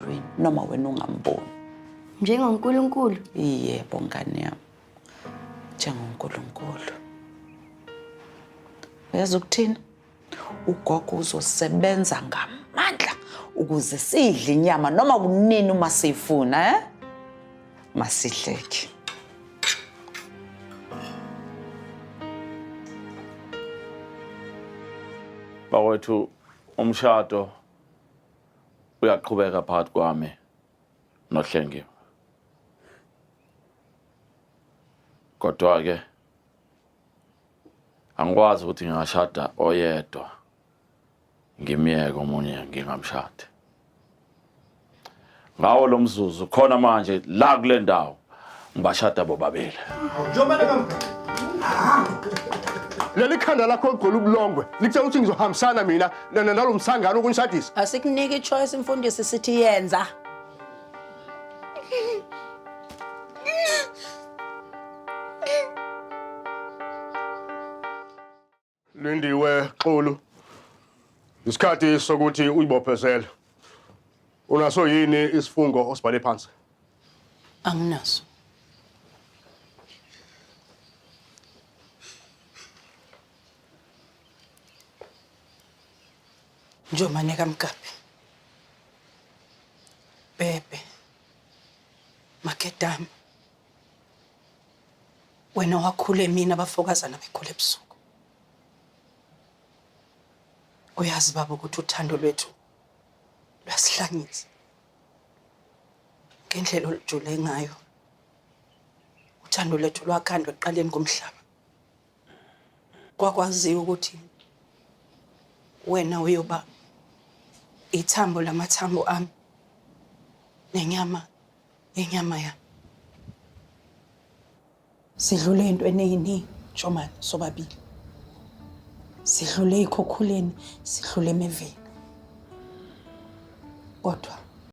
Green noma wena ungamboni. NjengoNkulunkulu? Yebo ngane yami. NjengoNkulunkulu. Uyazi ukuthini? Ugogo uzosebenza ngamandla ukuze sidle inyama noma kunini uma siyifuna, eh? Masihleke. Bakwethu umshado uyaqhubeka phakathi kwami noHlengiwe. Kodwa-ke angikwazi ukuthi ngingashada oyedwa ngimyeke omunye ngingamshadi. Ngawo lo mzuzu khona manje la kule ndawo ngibashada bobabili. Leli khanda lakho ligcwele ubulongwe likutshela ukuthi ngizohambisana mina nalo msangano ukunishadisa. Asikuniki i-choice mfundisi sithi yenza. Lindiwe Xulu. Isikhathi sokuthi uyibophezele. Unaso yini isifungo osibhale phansi? Anginaso. Njomane kaMgabhi. Bebe. Makedama. Wena wakhula emini abafokazana bekhula ebusuku. Uyazi baba ukuthi uthando lwethu lwasihlanyisa. Ngendlela olujule ngayo. Uthando lwethu lwakhandwa ekuqaleni komhlaba. Kwakwaziwa ukuthi wena uyoba ithambo lamathambo ami nenyama yenyama yami. Sidlule ey'ntweni ey'ningi Njomane sobabili. Sidlule ey'khukhuleni, sidlule emeveni. Kodwa